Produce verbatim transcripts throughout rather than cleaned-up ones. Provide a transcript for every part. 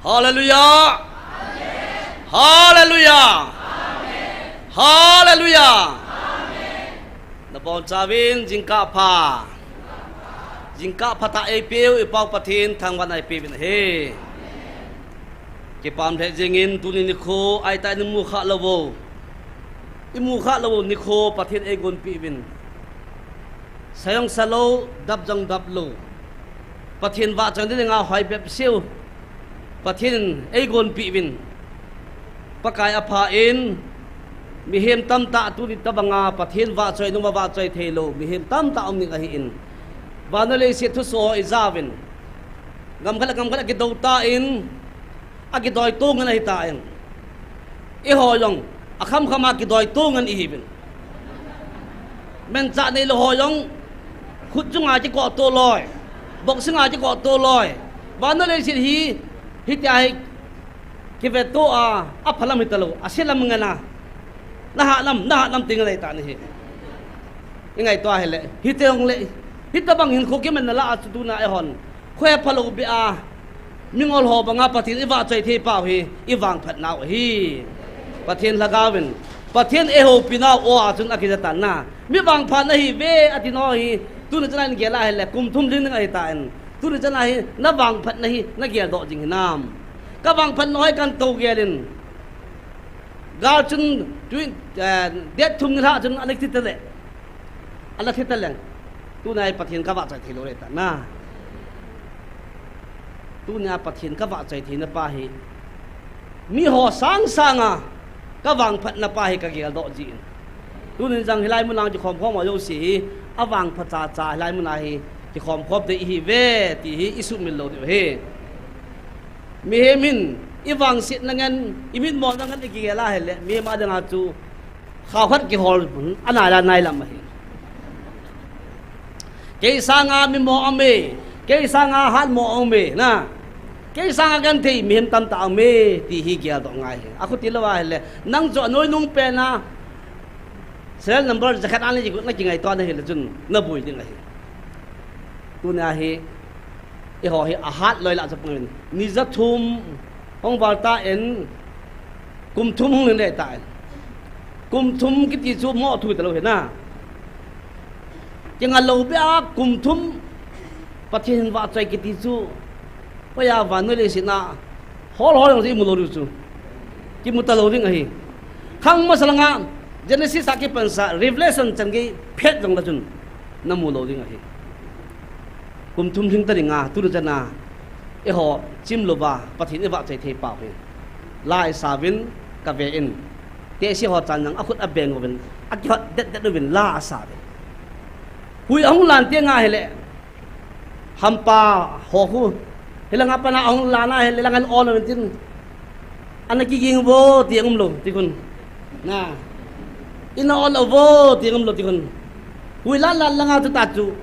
Hallelujah! Hallelujah! Hallelujah! Nabonchauvin jingkah pha. Jingkah phatah eipeu, i Pau Pathen thangvahna eipeuvin ahi. Kipah lheh jengin tuni nikho, aitah in imu khalou u. Imu khalou u nikho Pathen eigonpeh uvin. Sa jong salou, dap jong daplou. Pathen vahchoi dinga hoi bep seh u. Pathen in eigonpeh uvin. Pakai aphan, mihem tamtah tuni tabanga Pathen vahchoi nung uva vahchoi theilou mihem tamtah um ding ahin. Vannoi leiset thusoh ho ijauvin. Gam khat le gam khat akidou tan, akidoi tou ngen ahitan. Eiho jong, akham kham a kidoi tou ngen ihiuvin. Manchah neilou ho jong, khut chunga kikoh tou loi, boxing a kikoh tou loi. Vannoi leiset hi, hitia hi, kivetou a, aphalam hitalou, aselam ngen a. Nahalam, nahalam ti ngen ahitan ahi. Ingaito a hile, hiti jongle, hitobang hinkho kimanna lah a chu tuna eihon. Khohe phalou beh a, mingol ho banga Pathen ivahchoi thei pau hi, ivangphat nau ahi. Pathen lhagaovin, Pathen eihoupi nau o a chun akija tan na. Mi vangphat nahiuve ati nau hi, tuni chana hin gel a hile, kum thum lhing ding ahitan. Tuni chana hi, navangphatna hi, nageldoh jing hinam. Kavangphat nau hi kahin tou gelin. Gal chun, tui, eh, date thum nilhah chun ana thi tale. Ana thi taleng. Tuna hi Pathen kavahchoi theilou le ta na. Tunia Pathen kavahchoi theina pa hi. Miho sang sanga kavangphatna pa hi kageldoh jin. Tunin jong hilai muna kikhom khom ho jouse hi, avangpha chacha hilai muna hi, kikhom khom te ihiuve, ti hi isumil lou diu ahi. Mihem in, ivangsetna ngen, imitmona ngen ikigel a hile, mihem a dinga chu, khaokhat kihol, anai la nai lam ahi. Kei sanga mimo aume, kei sanga hatmo aume, na. Kei sanga genthei mihem tamtah aume, ti hi geldoh ngai ahi. Akhuti lou a hile, nang chu anoinung pen a, serial number jakhat a nakingaito na hile chun, naboi ding ahi. Tunia hi, eiho hi ahat loi lah chu pangin. Ni jathum, hung val tan, kum thum hung hin le tan. Kum thum kiti chu moh thu talou hi na. Kinga lou beh a kum thum, Pathen vahchoi kiti chu. Hoiya vannoi leiset a, hol hol jong chu imu lou diu chu. Kimu talou ding ahi. Khang masa langa, Genesis a kipansa, Revelation chan gei phet jongle chun, namu lou ding ahi. Kum thum lhing ta dinga, tuni chana, eiho, chim louva, Pathen ivahchoi thei pau hi. La isauvin, kaven. Tehse ho chan jong akhut abeng uvin, akihot det det uvin, la asauvin. Hui ahung lan teng ahile, hampa ho khu, hilanga pat a ahung lan ahile, lang an on uvin tin. Ana kiging vo, ti umlou, ti khun. Na. Ina on lou vo, ti umlou, ti khun. Hui lan lan langa chu ta chu.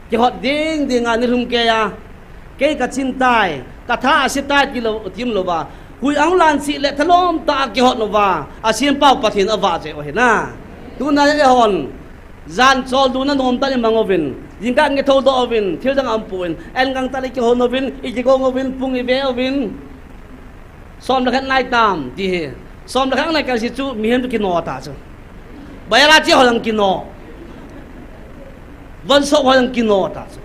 Kihot ding dinga nilhum keiya. Kei kachin tai, katha ase tai ti lou, ti umlouva. Hui ahung lan seh le thalom tah a kihot uva. Asempau Pathen avahchoi u ahi na. Tuna eihon. Jan choldo na nomtah in imang uvin. Jingkah in kithoudoh uvin. Thil dang aumpon. An gangtah le kihon uvin. Ikigong uvin. Pung ive uvin. Som le khat nai tam, ti hi. Som le khat nai kal si chu, mihem chu kino ta chu. Bayala chi ho jong kino. Vonsop ho jong kino ta chu.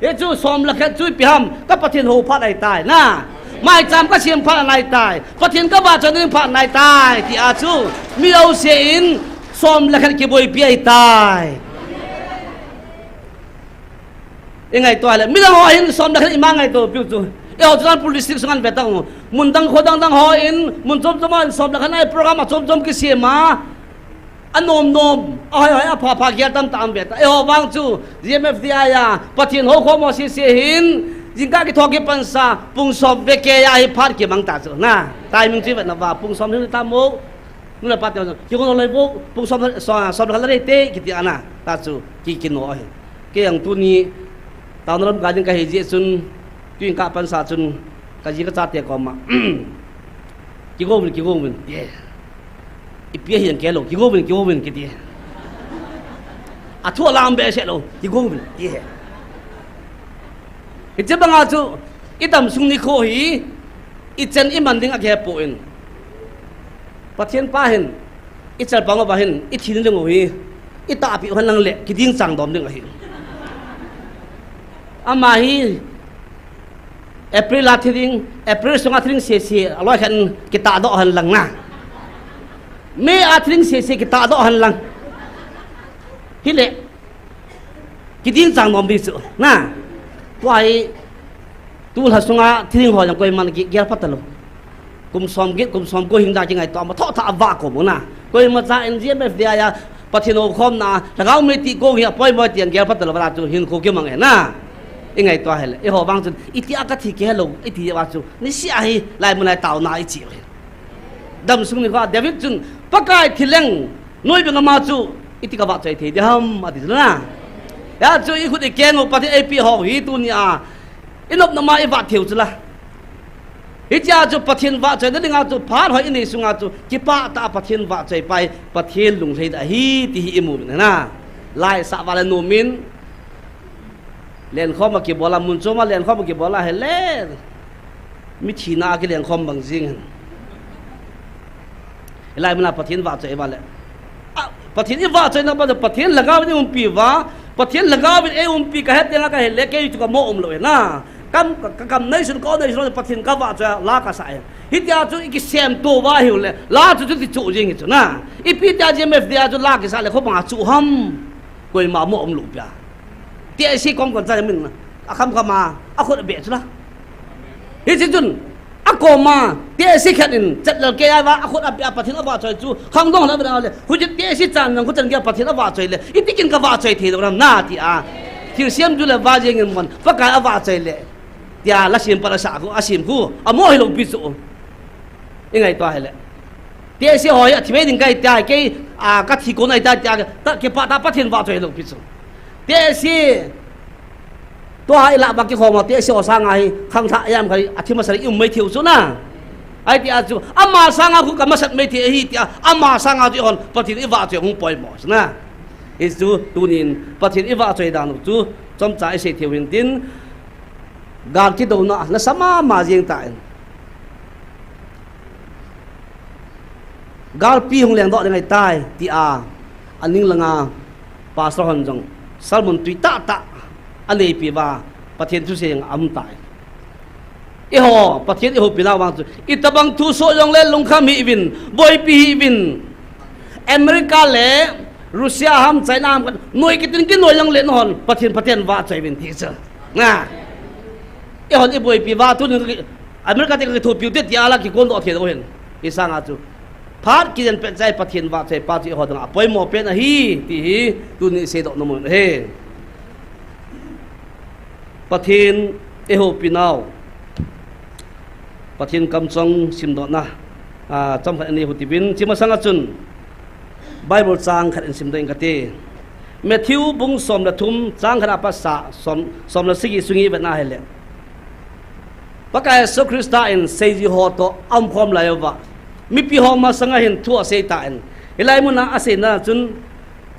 Hichu som le khat chu ipi ham, ka Pathen hou phat ahitai, na. Maicham kasem phat ahitai. Pathen kavahchoi ding phat ahitai, ti a chu. Mi jouse in som le khat kiboipi ahitai. Ingaito le, midang ho hin som le khat ima ngaito piu chu. Eiho Churachandpur district sunga ve tang u. Mun dang kho dang dang hon, mun chom chom a som le khat nai program a chom chom kisem a. Anom nom, ahoi hoi, apha pha gel tamtah um ve ta. Eiho vang chu, G M F D I a, Pathen hou khom ho sese hin, jingkah kithou kipansa, pung som ve keiya hi phat kimang ta chu. Na, timing chu ve na va, pung som hin ta mo. Nu le pa te, kigong lou loi vo, pung som, som, som le khat la dei te, kiti ana, ta chu, ki, kino ahi. Kei jong tuni, town lam ka ding kahi jeh chun, tuin kapansa chun, kaji kachate koma. Kigong uvin, kigong uvin, ti. Ipi ahi jong kei lou, kigong uvin, kigong uvin, kiti. Athu alam behseh lou, kigong uvin, ti. Hiche banga chu, idam sung nikho hi, Ichen iman ding akihepoi. Pathen pa hin, ichelpang uva hin, ithi ding uhi, itahpi uhen lang le, kiding chang dom ding ahi. Ama hi, April a thi ding, April sunga thi ding sese, aloi khat in kitahdoh hen lang na. May a thi ding sese, kitahdoh hen lang. Hile, kiding chang nom ding chu, na. Tua hi, tulha sunga thi ding ho jong koiman gel pha talou. Kum som get, kum som ko hing da kingaito ma thotha ava ko mo na. Koimacha in G M F D I a, Pathen houkhomna, lhagao mei ti ko hi apoimo ti jong gel pha talou va chu hinkho kimang e na. Ingaito hile, eiho vang chun, itia kathi kei lou, iti va chu, nisea hi, laimun a taona ichi u hi. Damsung nikho a David chun, Pakai thi leng, noi beng ama chu, iti kavahchoi thei ding ham, ati chu na. Hia chu ikhut ikeng u Pathen eipeh ho hi tunia, inopna ma ivah thei u chu la. Hichea chu Pathen vahchoina dinga chu, phat hoi inei sunga chu, kipah tah a Pathen vahchoi pai, Pathen lunglhai da ahi, ti hi imu uvin na. Laisah uva le nom in, lenkhom a kibol a, mun chom a lenkhom a kibol a hile, mithi na a kilengkhom bang jing hen. Hilai mun a Pathen vahchoi uva le, a, Pathen ivahchoina uva le, Pathen lhagao in eiumpi uva, Pathen lhagao in eiumpi kahet teng a kahile, kei chu kamo umlou e na. Kam, ka, ka kam neisun, ka neisun, Pathen kavahchoi a la kasah e. Hitia chu ikisemto uva hiu le, la chu chuti chu jing hi chu na. Ipi tia G M F D I a chu la kisah le, kho banga chu ham. Koima mo umlou pia. Tehse kong kon cha min na. Akham kham a, akhut abeh chu la. Hiche chun, akoma, tehse khat in, chat lal kei a va, akhut abeh a Pathen avahchoi chu, khangdong la beh le, huche tehse chan nang khu chan kei a Pathen avahchoi le, iti kin kavahchoi thei lou nam na tia. Thilsem chu le va jeng in mon, Pakai avahchoi le. Tia la sem pa la sa khu, asem khu, amo hilou pi chu. Ingaito hile. Tehse ho hi athi mei ding kahi tia, kei, a, kathi kon ahi tia, tia, ta, kipah tah a Pathen vahchoi lou pi chu. Tehse, tua hi la ba kikhom a, tehse ho sanga hi, khangthah jam khat hi, athi masa le i um mei thei u chu na. Ahi tia chu, ama sanga khu kamasat mei thei ahi tia, ama sanga chu ihon, Pathen ivahchoi hung poimo chu na. Hichu, tunin, Pathen ivahchoi dan u chu, chomcha isei thei u hintin, gal kidouna, nasa mama jeng tan. Galpi hung lengdoh ding ahitai, tia, aning langa, Pastor hon jong, sermon tui tahtah, aneipi uva, Pathen thusei jong aum tai. Eiho, Pathen ihoupi nau vang chu, itobang thusoh jongle lungkham hih uvin, boipi hih uvin. America le Russia ham, China ham, noi kitin kinoi jongle nahon, Pathen, Pathen vahchoi uvin ti chu. Na. Eihon iboipi uva tunin America te kakithopiu te tia la kikondoh thei lou hin. Hisanga chu. Phat kijen pet chai Pathen vahchoi pa chu eiho dinga apoimo pen ahi, ti hi tunin iseidoh nom u ahi. Pathen eihoupinau. Pathen kamcheng simdohna, a, chomkhat anei u hitin, hiche masanga chun Bible chang khat in simdoh inge kati. Matthew bung som le thum chang khat a pat som, som le sagi sunga ivet na hile, Pakai Jesu Christa in seiji ho toh aumkhom lai uva, mipi ho masanga hin thu asei tan. Hilai muna aseina chun,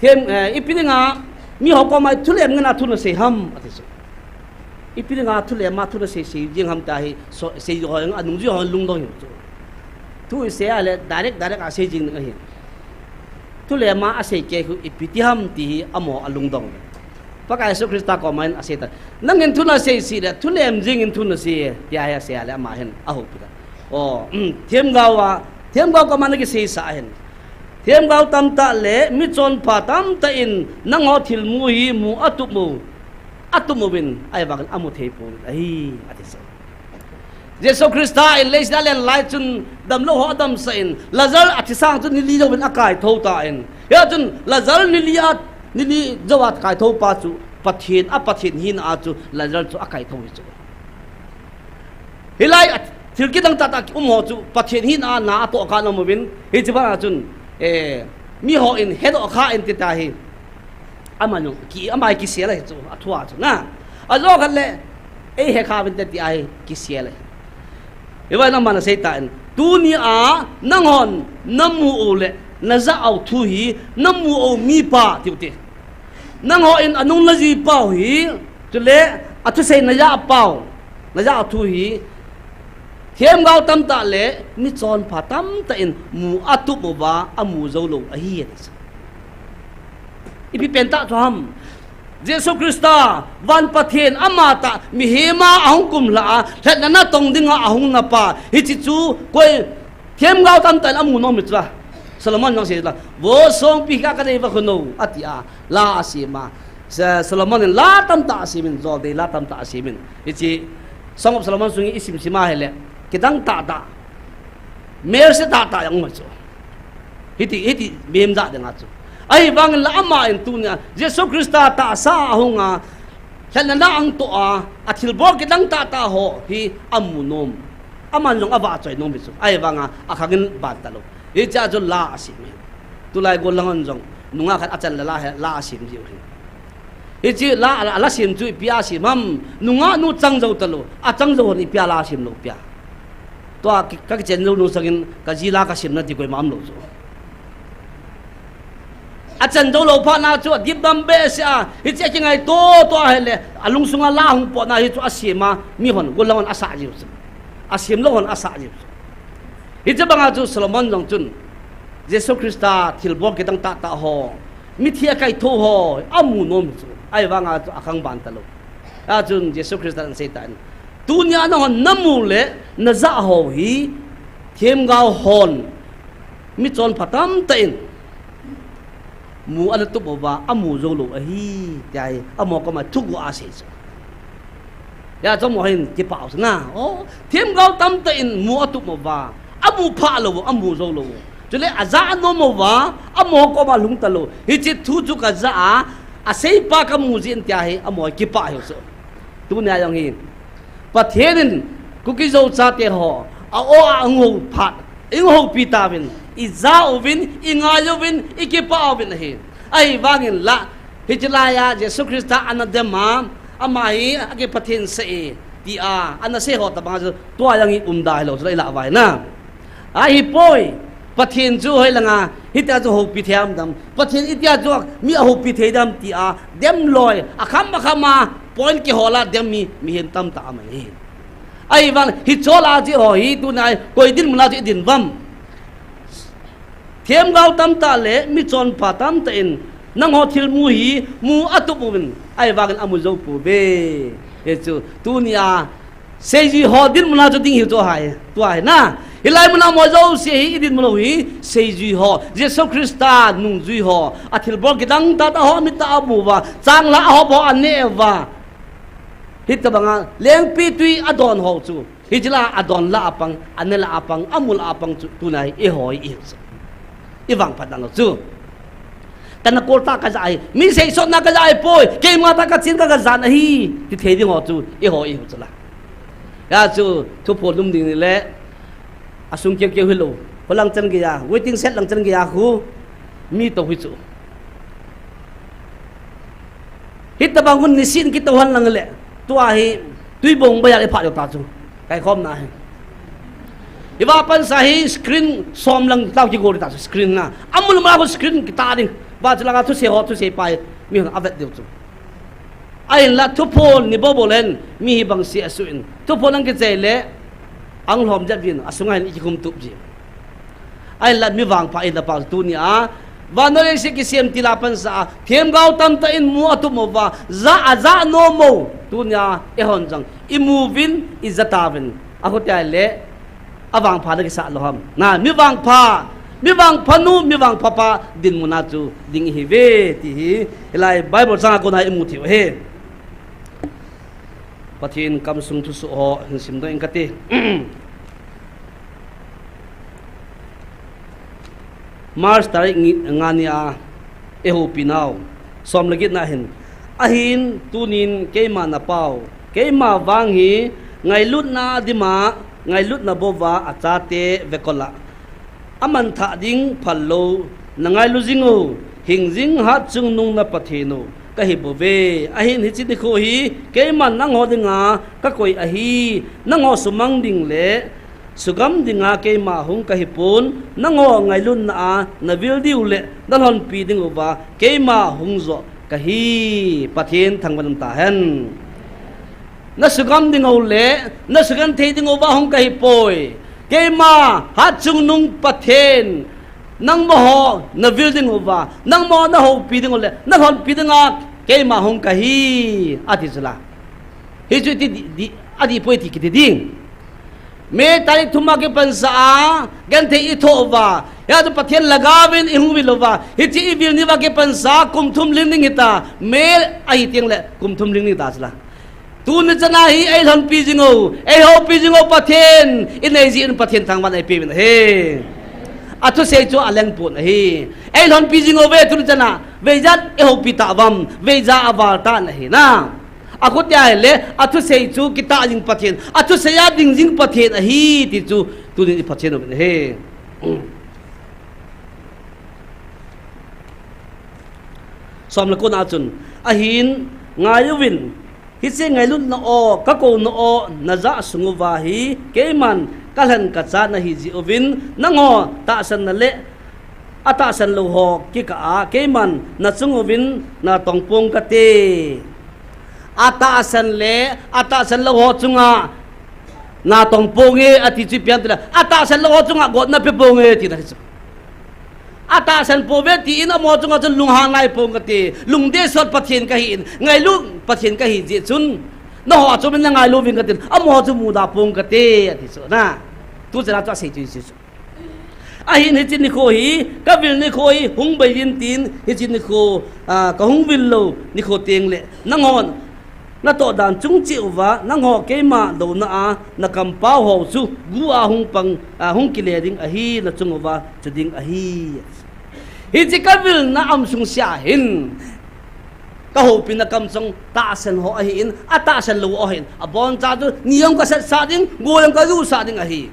them, eh, ipi dinga miho koma thulem ngen a thu nasei ham, ati chu. Ipi dinga thulem a thu nasei sei jing ham tia hi, so, seiji ho, anungji ho lungdong hi chu. Thu isei a le direct, direct a sei jing ding ahi. Thulem a asei kei khu ipi ti ham ti hi amaho alungdong. Pakai Jesu Christa koma hin asei ta. Nangin thu nasei seh le, thulem jing in thu nasei, tia hi asei a le ama hin ahoupi ta. O, um, themgao a, themgao koma nakiseisah ahin. Themgao tamtah le michonpha tamtah in nangho thilmu hi mu atup u, atup uvin, ahivangin amu thei pouvin ahi, ati chu. Jesu Christa in leiset a alen lai chun damlou ho adamsah in, Lazar athi sang chu ni li jouvin akaithou tan. Hia chun Lazar ni li a, ni li jou a kaithou pa chu Pathen, a Pathen hina a chu Lazar chu akaithou hi chu. Hilai a thil kidang tahtah um ho chu Pathen hina a na atoh kha nom uvin, hiche bana chun, eh, miho in hedoh kha in ti ta hi. Ama jong ki, ama kisel ahi chu, athua chu na. Ajou khat le, eihe kha uvin te ti ahi, kisel ahi. Hiva in ama nasei tan, tunia nanghon namu u le najah u thu hi, namu u mipa tiu te. Nangho in anung najui pau hi, chule athusei najah pau, najah u thu hi, Themgao tamtah le michonpha tamtah in mu atup uva amu jou lou ahi, ati chu. Ipi pentah chu ham? Jesu Christa, van Pathen, amatah mihem a ahung kumlha a, lhatna natong dinga ahung napa, hiche chu koi, themgao tamtah in amu nom hi chu la. Solomon jong asei la, vo songpi khat kadei va khu no, ati a, la asem a. Sa-, Solomon in la tamtah asemin, joldei la tamtah asemin. Hiche Song of Solomon sung hi isim sim a ahile, kidang tahtah, melse tahtah jong um chu. Hiti, hiti mihem ja dinga chu. Ahivangin la aman tunia Jesu Christa tahsa a ahung a, lhatna na ahung toh a, athilbol kidang tahtah ho hi amu nom. Aman jong avahchoi nom hi chu. Ahivanga akhang in ban talou. Hichea chu la asem hi. Tulai golhang hon jong nungah khat achan le la he, la asem jiu hi. Hiche la, la, la sem chu ipi a sem ham? Nungah nu chang jou talou. Achang jou hon ipi a la sem lou pia. Tua ki, ka kichen jou nung sangin kaji la kasem na ti koima umlou chu. Achan jou lou phat na chu adip dam behseh a, hiche kingaito to ahile, alungsunga la hung potna hi chu asem a, mihon, golhang hon asah jiu chu. Asem lou hon asah jiu chu. Hiche banga chu Solomon jong chun, Jesu Christa thilbol kidang tahtah ho, mithi akaitho ho, amu nom chu. Ahivanga chu akhang ban talou. Achun Jesu Christa in asei tan, tunia nanghon namu le najah ho hi, themgao hon, michonpha tamtah in mu ana tup uva amu jou lou ahi, tia hi amaho koma thuguh a asei chu. Hijeh chun amaho hin kipah u chu na. O, themgao tamtah in mu atup uva, amu phah lou, amu jou lou. Chule ajah anom uva, amaho koma lhung talou. Hiche thu chu kajah a, aseipa kamu jin, tia hi amaho kipah u chu. Tunia jong hi Pathen in Kuki Zo chate ho a-o a ahung hou phat, ahung houpi tauvin, ija uvin, ingai uvin, ikipah uvin ahi. Ahivangin la, hiche laiya Jesu Christa ana dem a, ama hi akipathen sah e, tia ana sei ho tobang chu tua jong hi umda hilou chu la ilah uva hi na. Ahipoi, Pathen chu hoilanga hitia chu houpi thei ham dam, Pathen itia chu mi ahoupi thei dam tia dem loi, akham akham a point kihol a dem mi, mihem tamtah aum ahi. Ahivang hichol a chu ho hi tunia koi dinmun a chu idin uvem? Themgao tamtah le michonpha tamtah in nangho thilmu hi mu atup uvin, ahivangin amu jou pouve. Hichu tunia seijui ho dinmun a chu ding hiu chu ahi, tua hi na. Hilai muna amaho jouse hi idinmun u hi seijui ho, Jesu Christa nungjui ho, athilbol kidang tahtah ho, amit a amu uva, changlhah a ahop ho aneh uva, hitobanga lengpitwi adon ho chu, hiche la adon lah a pang, ane lah a pang, amu lah a pang chu tunia hi eiho hi ihiu chu. Ivangphat dan lou chu. Kana kol tah kaja ahi, mi seisotna kaja ahipoi, keima tah kachen ka, kajan ahi, ti thei ding ho chu eiho ihiu chu la. Hijeh chun thuphon lum ding nile, asung keu keu hilou, kho lang chan geiya, waiting shed lang chan geiya khu mi tou hi chu. Hitobang hun nisin kitou hen lang le, tua hi twi bong baiya le phat jou ta chu, kaikhomna hi. Iva pansa hi screen som lang tao kigol ta chu, screen na. Amul ma khu screen kitah ding. Vachung langa thuse ho, thuse pa hi mihon avet diu chu. Ahinla thuphon ni bobo len mi hi bangse asuh in, thuphon lang kichai le, ahung lhom jep jin, asunga hin ikikhum tup ji. Ahinla mi vangpha ihina pau tunia vannoi leiset kisem til a pansa a themgao tamtah in mu atup uva, ja, aja nom u, tunia eihon jong imu uvin, ija tauvin. Akhuti ahile, avangpha na kisah lou ham? Na, mi vangpha, mi vangpha nu, mi vangpha pa dinmun a chu ding ihiuve ti hi hilai Bible chang a kona imu theiu ahi. Pathen kamsung thusoh ho hin simdoh ing kate. March tarik nga nia eihoupi nau som le get na hin, ahin tunin keima napau, keima vang hi ngailutna dima ngailutna bouva achate vekola amanthah ding phal lou, nangailu jing o, hingjing hatchungnung na Pathen u kahi bouve. Ahin hiche nikho hi keiman nangho dinga kakoi ahi, nangho sumang ding le sugam dinga keima hung kahipon, nangho ngailutna a navil diu le nalhonpi diuva keima hung joh kahi. Pathen thangvah in umtahen. Na sugam ding u le, na sugenthei ding uva hung kahi poi. Keima hatchungnung Pathen, nangma ho na vil ding uva, nangma ho na houpi ding u le, na lhonpi dinga keima hung kahi, ati chu la. Hichu ti di, di, adih poi ti kiti ding. May tarik thum a kipansa a, genthei i thoh uva, hia chu Pathen lhagao vin i hung vil uva, hiche i vil ni uva kipansa a, kum thum lhing ding hita, May ahi teng le, kum thum lhing ding ta chu la. Tuni chan a hi ei lhonpi jing u, ei houpi jing u Pathen, i nei jeh in Pathen thangvah in ei pe uvin ahi. A thusei chu a leng pon ahi. Ei lhonpi jing uve tuni chan a, veijat ei houpi ta uvam, veija a val ta na hi na. A khutia ahile, a thusei chu kitah jing Pathen, a thusei a ding jing Pathen ahi ti chu, tuni i Pathen uvin ahi. Som le ko na chun, ahin, ngai uvin, hiche ngailutna o, ka kouna o, na jah sung uva hi, keiman, ka lhen ka cha na hi jeh uvin, nangho, tahsan na le, a tahsan lou ho kikah a, keiman, na chung uvin, na tong pong kate. A tahsan le, a tahsan lou ho chunga, na tong ponge, ati chu ipi ham itile, a tahsan lou ho chunga, gotna pe ponge, tina hi chu. A tahsan pouve tin amaho chunga chun lunghang nai pong kate, lungdeh sot Pathen kahi in, ngailut Pathen kahi jeh chun, nangho a chu min na ngailu ving katin, amaho chu muda pong kate, ati chu na. Tu chan a chu asei chu hichu. Ahin hiche nikho hi, ka vil nikho hi, hung bei in tin, hiche nikho, a, ka hung vil lou, nikho teng le, nanghon, na toh dan chung cheh uva, nangho keima douna a, na kampau ho chu, gu a hung pang, a, hung kile ding ahi, na chung uva, chu ding ahi. Hiche ka vilna um sung sea hin, ka houpina kamchong tahsan ho ahin, a tahsan lou ho ahin, abon cha chu, ni jong ka setsah ding, go jong ka jusah ding ahi.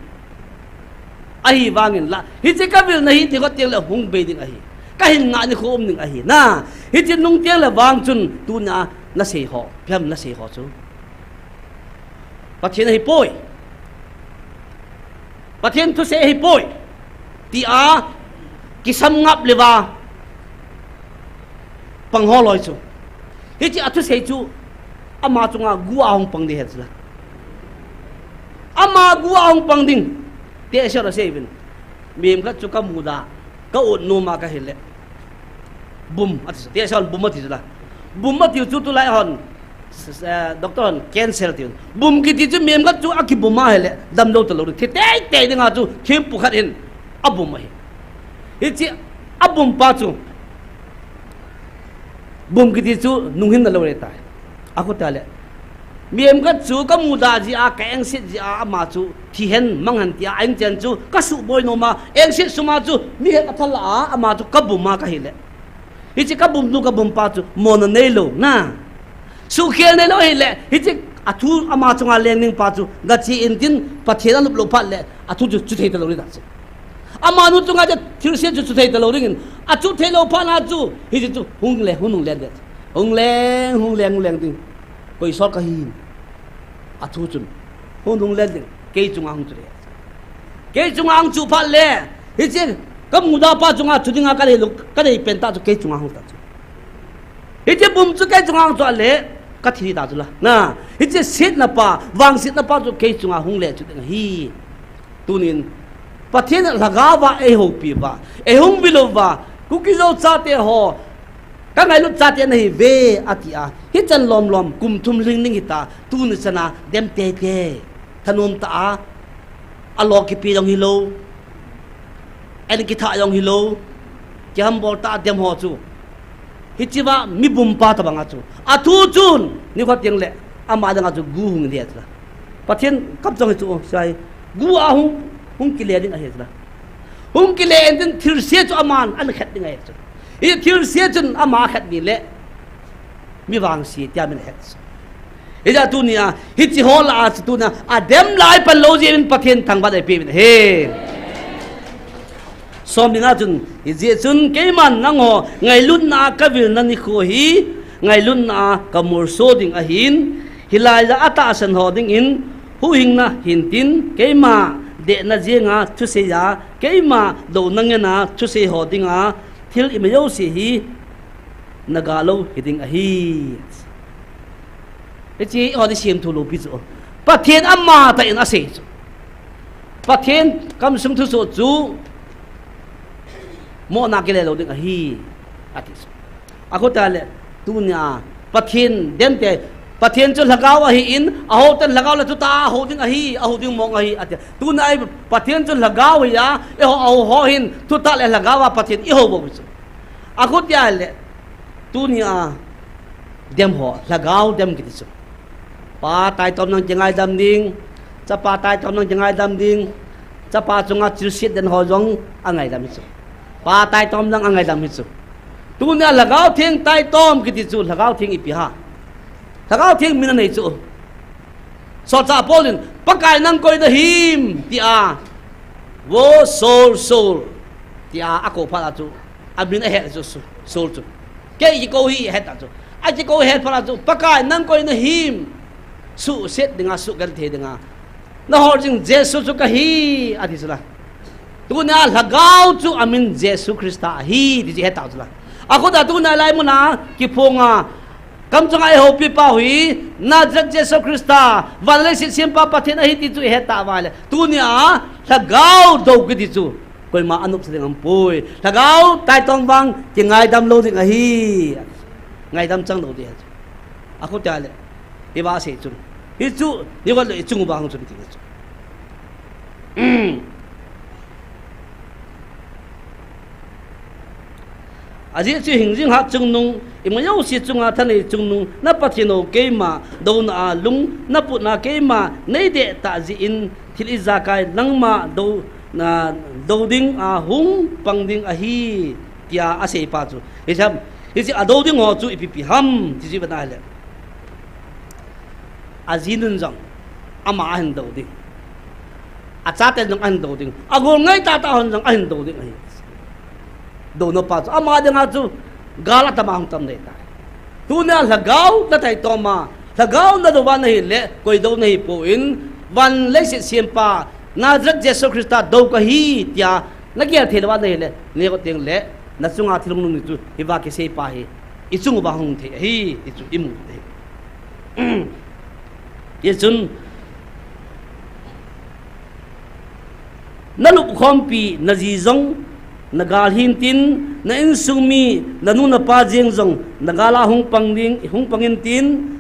Ahivangin la, hiche ka vilna hi nikho teng le hung bei ding ahi. Ka hin ngah nikho um ding ahi. Na, hiche nung teng le vang chun tuna na sei ho, ipi ham na sei ho chu. Pathen ahi poi. Pathen thusei ahi poi. Tia, kisam ngap leuva. Pang ho loi chu. Hiche a thusei chu, ama chunga gu a hung pang ding ahi chu la. Ama gu a hung pang ding. Tehse a sei uvin. Mihem khat chu ka muda, ka ut nom a ka hile. Bum, ati chu. Tehse a bum ati chu la. Bum ati chu tulai hon. S-, s-, eh, doctor hon cancer ati. Bum kiti chu mihem khat chu akibum a hile. Damlou talou ding. Thi teitei dinga chu thempu khat in. Abum ahi. Hiche abum pa chu. Bum kiti chu nung hin na lou le tai. Akhutia le. Mihem khat chu ka muda jeh a, ka engset jeh a, ama chu thi hen, mang hen tia, a engchen chu ka suboi nom a, engset sum a chu, mi het a thala a, ama chu ka bum a ka hile. Hiche ka bum nu ka bum pa chu, mona neilou, na. Suhkhel neilou hile, hiche a thu ama chunga leng ding pa chu, gache in tin, Pathen a lup lou phat le, a thu chu, chu thei talou ding ta chu. Amanu chunga chu thilse chu chu thei talou dingin, a chu thei lou phat na chu, hiche chu hung le, hung hung leng ding. Hung leng, hung leng, hung leng ding. Koi sot kahi. A thu chun. Hung hung leng ding. Kei chunga hung chu le. Kei chunga hung chu phat le. Hiche ka muda pa chunga chu dinga ka lei lou, ka lei pen ta chu kei chunga hung ta chu. Hiche bum chu kei chunga hung chu le. Ka thi ta chu la. Na. Hiche setna pa, vangsetna pa chu kei chunga hung le chu ding ahi. Tunin, Pathen in lhagao va eihoupi uva, eihung vil uva, Kuki-Zo chate ho, ka ngailut chate nahiuve, ati a. Hichan lom lom, kum thum lhing ding hita, tuni chan a, dem teitei, thanom tah a, alo kipe jong hilou, an kitha jong hilou, kihambol tah a dem ho chu. Hichea mi bumpa tabang a chu. A thu chun, nikho teng le, ama dang a chu gu hung ding ahi chu la. Pathen kamchong hi chu, sai. Gu a hung, hung kile ding ahi chu la. Hung kile in tin thilse chu aman, an khet ding ahi chu. Hi thilse chun ama khet ni le, mi vangse tia min het chu. Hijeh a tunia, hiche ho lah a chu tunia, a dem lai pan lou jeh in Pathen thangvah in eipeh uvin ahi. Som ni na chun, hijeh chun keiman nangho, ngailutna a ka vilna nikho hi, ngailutna a ka molso ding ahin, hilai a tahsan ho dingin, huhhingna hintin, keima dehna jenga thusei a, keima douna ngen a thusei ho dinga, thil ima jouse hi, na ga lou hiding ahi. Hiche ho ni sem thu loupi chu. Pathen amatah in asei chu. Pathen kamsung thusoh chu mona kile lou ding ahi, ati chu. Akhutia le, tunia Pathen demte, Pathen chu lhagao ahin, ahou ten lhagao le thutah a hou ding ahi, ahou ding mong ahi, ati. Tunia Pathen chu lhagao ahi a, eiho ahou ho hin thutah le lhagao a Pathen ihou bou chu. Akhutia le, tunia dem ho, lhagao dem kiti chu. Pa taitom lang kingaidam ding, Chapa taitom lang kingaidam ding, Chapa chunga thilse den ho jong angaidam hi chu. Pa taitom lang angaidam hi chu. Tunia Lhagao Theng taitom kiti chu, Lhagao Theng ipi ham? Lhagao Theng min anei chu. Solchah Paul in, Pakai nang koi nahim, tia. Wo Saul, Saul, tia akou phat a chu. Amin ahet chu, Saul chu. Kei kikou hi ahet a chu. Akikou het phat a chu, Pakai nang koi nahim? Suhset dinga, suhgenthei dinga nahol jing Jesu chu kahi, ati chu la. Tunia Lhagao chu amin Jesu Christa ahi, ti chu ihet tau chu la. Akhutia tunia lai muna kiphonga, kamchunga eihoupi pau hi Nazareth Jesu Christa, van leiset sempa Pathen ahi ti chu ihet tau vale. Tunia Lhagao dou kiti chu koima anopsa ding aumpoi. Lhagao taitom vang kingaidam lou ding ahi. Ngaidam chang lou ding ahi. Akhutia le, iva sei chun, hichu, niva le ichung uva hung chun ti chu. Ajeh chu hingjing hat chungnung, ima jouse chunga thanei chungnung, na Pathen u keima douna a lung naputna keima neideh tah jeh in thil ijakai nangma dou, na, dou ding a hung pang ding ahi, tia asei pa chu. Hiche, hiche adou ding ho chu ipi pi ham, ti chu ivet na hile. Ajinun jong ama ahin dou ding. Achaten jong ahin dou ding. Agol ngai tahtah hon jong ahin dou ding ahi. Douna pa chu ama dinga chu gal atama hung tam ding tai. Tunia Lhagao nataitom a, Lhagao nadou va nahile, koi dou nahipoi, van leiset sempa Nazareth Jesu Christa dou kahi, tia nagel thei lou va nahile, nikho teng le, nachunga thil hunglhung ni chu hiva kisei pa hi ichung uva hung thei ahi, ti chu imu thei. Hichun, nalupkhompi naji jong nagal hintin, na insung mi, nanu napa jeng jong nagal a hung pang ding, hung pang intin,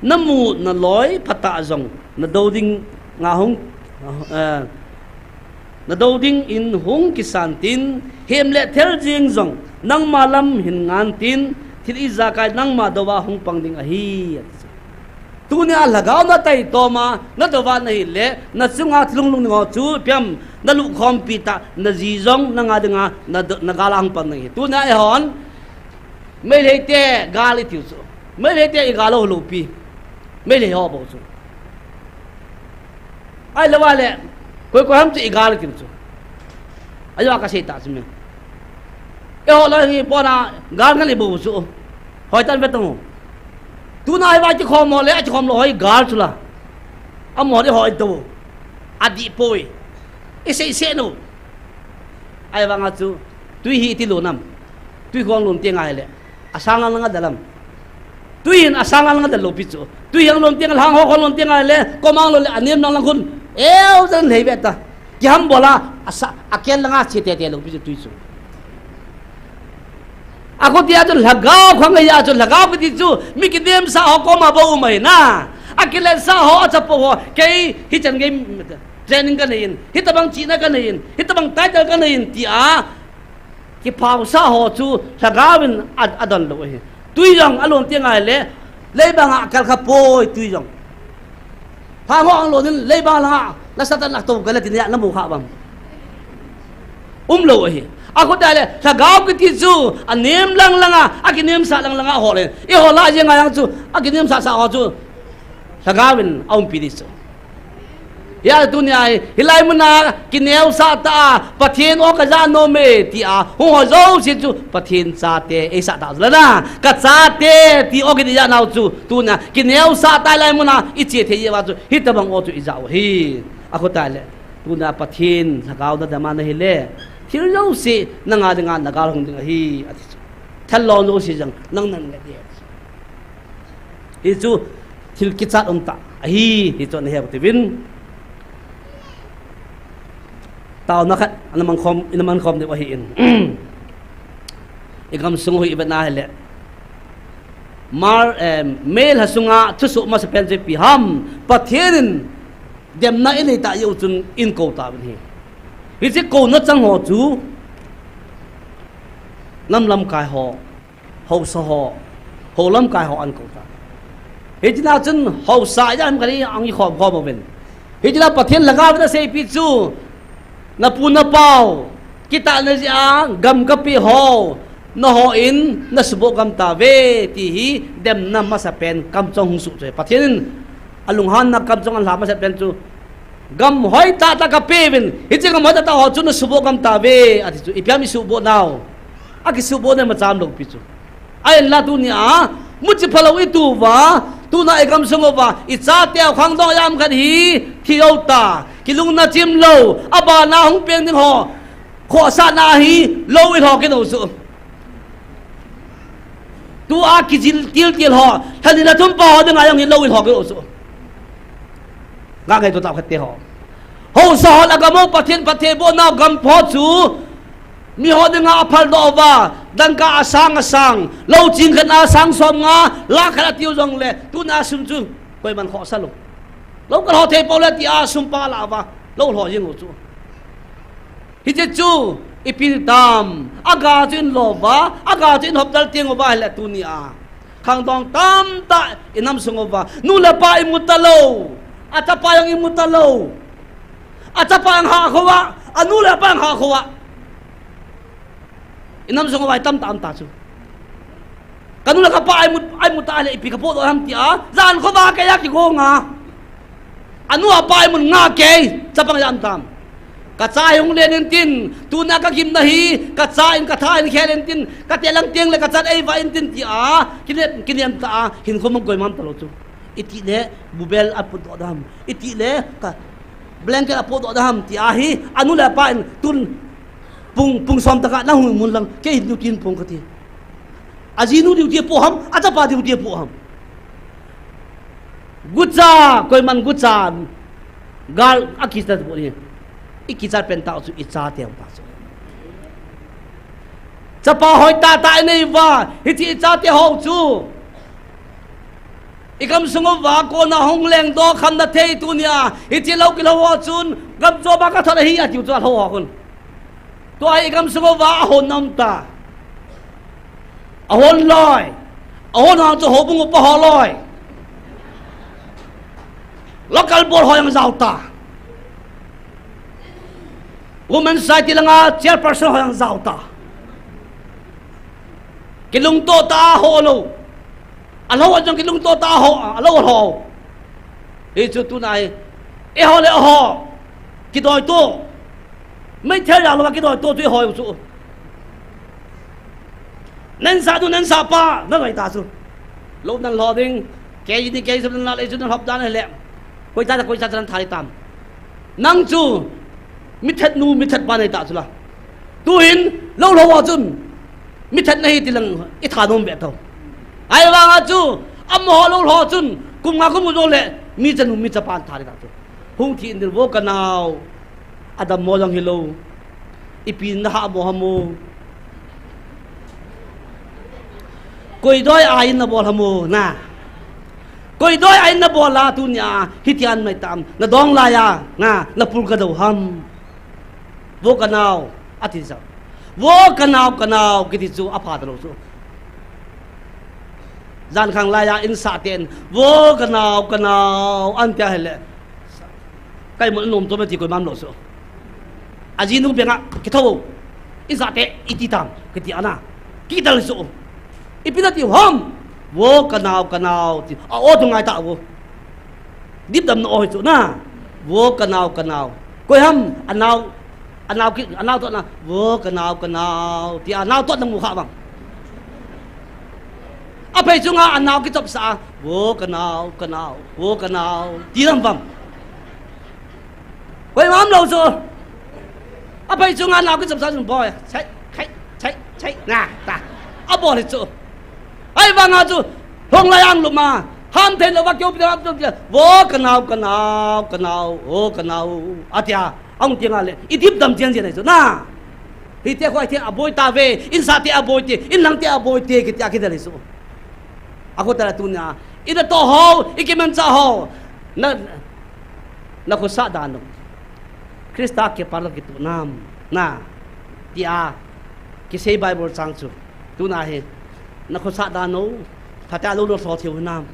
namu naloi phatah jong nadou ding nga hung, eh, nadou ding in hung kisan tin, hem le thel jeng jong nangma lam hin ngan tin, thil ijakai nangma dou a hung pang ding ahi, ati chu. Tunia Lhagao nataitom a, nadou va nahile, nachunga thil hunglhung ni ho chu ipi ham, nalupkhompi tah naji jong nanga dinga, na, nagal a hung pang ding ahi. Tunia eihon Meitei te gal itiu chu, Meitei te igal lou loupi, Meitei ho bou chu. Ahilou vale, koi koi ham chu igal itiu chu. Ajeh a kasei tah chu me. Eiho loi hi pona gal ngal ibou chu. Hoitah in ve tang u. Tuna hiva kikhom ho le akikhom lou ho hi gal chu la. Amaho le ho itou. Adih poi. Isei seh nu. Ahivanga chu, tui hi iti lou nam? Tui khong lom teng ahile, asang lang lang adal am? Tui hin asang lang lang adal loupi chu. Tui hi alom teng, alhang ho khong lom teng ahile, kom ang lou le anem lang lang khun, eu jan lhei ve ta. Kiham bol a, asa, akel langa che tete loupi chu tui chu. Akhutia chu Lhagao khang ahi a chu, Lhagao kiti chu mi kinemsah ho koma bou um ahi na. Akiletsah ho, achapou ho, kei hichan gei training kanei in, hitobang chihna kanei in, hitobang title kanei in, tia kiphaosah ho chu Lhagao in a, adon lou ahi. Tui jong alom teng ahile, leibang a akal kha poi tui jong. Hang ho ang lon in leibang langa, nasatah in atou kha le tin namu kha bang. Um lou ahi. Akhutia le, Lhagao kiti chu, anem lang langa, akinemsah lang langa ahol in. Eiho lah jeng a jong chu, akinemsah sah ho chu, Lhagao in aumpi ding chu. Hia tunia hi, hilai muna kineosah tah a, Pathen o kaja nom e, tia hung ho jouse chu, Pathen chate eisah tah chu la na, kachate, ti o kiti ja nau chu, tunia kineosah tah a hilai muna iche thei jeh uva chu, hitobang o chu ija u ahi. Akhutia le, tunia Pathen Lhagao nadem a nahile, thil jouse nanga dinga nagal hung ding ahi, ati chu. Thal lon jouse jong nang nan nge ding. Hichu, Thil kichat um tah ahi, hichu nahe uvin. Taona khat, ana mang khom, ina mang khom diu ahin. Igam sung u hi ivet na hile. Mar, eh, mel ha sunga thusoh masapen chu ipi ham, Pathen in demna inei tah jeh u chun eikou tauvin ahi. Hiche kouna chang ho chu, nam lamkai ho, haosa ho, hou lamkai ho ahin kou ta. Hiche na chun haosa jat ham khat hi ahin khom khom uvin. Hiche na Pathen lhagao vin aseipi chu, napu napau, kitahna jeh a gam kapeh ho, nangho in nasuboh gam tauve, ti hi demna masapen kamchong hung suh chu. Pathen in alunghanna kamchong ahin lha masapen chu, gam hoi tah tah kapeh uvin, hiche gam hoi tah tah ho chu nasuboh gam tauve, ati chu, ipi ham isuhboh nau. Akisuhboh na imacha um lou pi chu. Ahinla tunia, muchi phalou itu uva, tuna igam sung uva, ichateu khangdong jat ham khat hi, thi jou ta, kilungna chim lou, abana hung peng ding ho, khohsahna hi, lou ilho kit u chu. Tua kijil til til ho, lha ni lha thum pa ho dinga jong hi lou ilho kit u chu. Nga ngaito tah khat te ho. Haosa hon agam u Pathen phattheiboh nau gam pho chu, miho dinga aphaldoh uva, dangka asang asang, lou ching khat a sang som nga, lakh khat atiu jongle, tuna sum chu, koiman khohsa lou. Lou kalho thei pou le tia sum pa alah uva, lou lho jing u chu. Hiche chu, ipi tam, aga chu ahin lo uva, aga chu ahin hop dal teng uva hile tunia. Khangdong tamtah inam sung uva, nu le pa imu talou, achapa jong imu talou, achapa jong hahkhou a, anu le apa jong hahkhou a. Inam sung uva itam tam ta chu. Kanu le kapa a imu, a imu ta le ipi kapohdoh ham tia, jan khovah kei a kigonga. Anu apa a imun nga kei, chapang jam tam. Kacha hi hung len intin, tuna kagimna hi, kacha in katha in khel intin, katelang teng le kachat eiva intin tia, kinem, kinem ta a, hinkho mang koiman talou chu. Itile, bubel apohdoh dam. Itile, ka, blanket apohdoh dam, tia hi, anu le apa in tun, pung, pung som tah a nahung mun lang, kei duty in pung kati. Ajinu duty apoh ham, achapa duty apoh ham. Gucha, koiman gucha, gal akichat bou ni. Ikichat pen tah chu ichateu tah chu. Chapa hoi tah tah inei uva, hiche ichate ho chu. Igam sung uva, kona hung lengdoh khamna thei tunia, hiche lou kilou ho chun, gam chom a kathot ahi atiu chu alou ho khun. Tua hi igam sung uva ahon na um ta. Ahon loi. Ahon hang chu houbung upa ho loi. Local board ho jong jao ta. Women Society langa chairperson ho jong jao ta. Kilungto ta ho lou. Alou a jong kilungto ta ho, alou ho. Hichu tuna hi. Eiho le eiho. Kidoito. Meithal jal louva kidoito chu eiho chu. Nansah nu nansah pa, nadoi ta chu. Lou nan lho ding. Kei ni kei sum nan la le chu nan hop dan le. Koi cha koi cha chan thai tam. Nang chu, mithat nu, mithat pa nei ta chu la. Tuhin, lou lho ho chun, mithat nahi ti lang, itha nom ve tau. Ahivanga chu, amaho lou lho chun, kum nga kum u jongle, mi chanu, mi chapa tha ta chu. Hung thi in ding vo kanao, adammo jong hilou, ipi nahahmo ham o. Koi doi a in nabol ham o, na. Koi doi a in nabol a tunia, hitian mai tam, nadong laiya, na, napul kadou ham. Vo kanao, ati sa. Vo kanao, kanao, kiti chu, apha talou chu. Jankhang laiya, insah ten, vo kanao, kanao, antia hile. Kei mun nom to me ti koiman lou so. Ajinu benga, kithou. Insah te, iti tam, kiti ana. Kidal so. Ipi nati ham. Vo kanao, kanao, ti. A o tu ngai ta vo. Dip dam na o hi chu na. Vo kanao, kanao. Koi ham, anao, anao ki, anao to na. Vo kanao, kanao. Ti anao to na mu kha bang. Aphei chunga anao kichop sa. Vo kanao, kanao. Vo kanao. Ti lam bang. Koi mam lou chu. Aphei chunga anao kichop sa chun boi. Chai, chai, chai, chai. Na, ta. Abol hi chu. Ahivanga chu. Hung la yang luma. Ham thei lou va keu pi ham thei lou. Vo ka nao, ka nao, ka nao, o ka nao. Atia, ang tia nga le. I dip dam chian chian ai chu na. Hiti khoi thei aboi ta ve, in sa te aboi te, in lang te aboi te, kitia kidel ai chu. Akhu ta la tunia. I na to ho, i kiman cha ho. Na, na khusa dan u. Krista kipal kitu nam. Na. Tia. Kisei Bible chang chu. Tuna hi, na khosah dan u, phatea lou lou lho thei u hinam.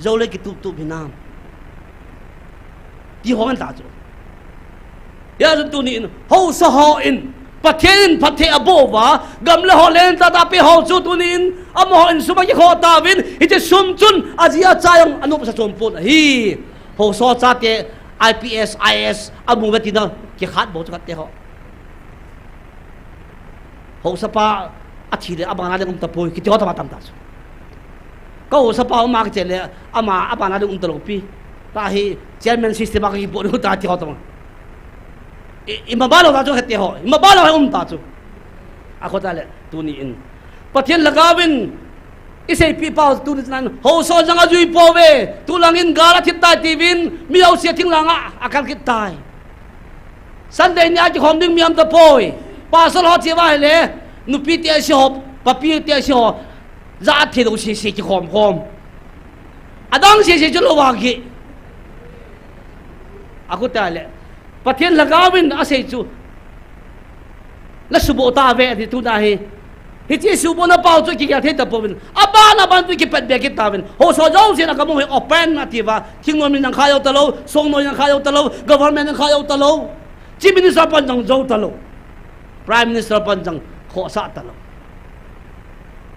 Jou le kitup tup hinam. Ti hong an ta chu. Hia chun tunin, haosa ho in, Pathen in phatthei abol uva, gam le ho lentah tah pe ho chu tunin, amaho in sum akikhoh tauvin, hiche sum chun, aji acha jong anopsa chom pon ahi. Haosa chate, I P S, I A S, amu ve tina, kikhat bou chu khat te ho. Haosapa athi le abana ding um tapoi, kiti ho tama tam ta chu. Ka haosapa um a kiche le ama abana ding um talou pi. Tahi chairman system a kipo ding ta ti ho tama. I, i ma ba lou ta chu kiti ho, i ma ba lou um ta chu. Akhu ta le, tunin. Pathen lhagao in, i seipi pau tunin, haosa jong ajui pouve, tulangin gal athip tai tiuvin, mi haosa thing langa akal kit tai. Sunday nia kikhom ding mi um tapoi. Pastor ho che uva ahile, nupi te si ho, papi te si ho, ja thei lou sese kikhom khom. Adang sese chu lou va ki. Akhu ta le. Pathen lhagao in asei chu. Na suboh tauve ati tuna hi. Hiche subohna pau chu kigel thei tapouvin. Aban aban chu kipatbe kit tauvin. Haosa jousen a kamu hi open ati uva. Thingnoi min jong kha jou talou, songnoi jong kha jou talou, government jong kha jou talou. Chief Minister pan jong jou talou. Prime Minister pan jong khohsah talou.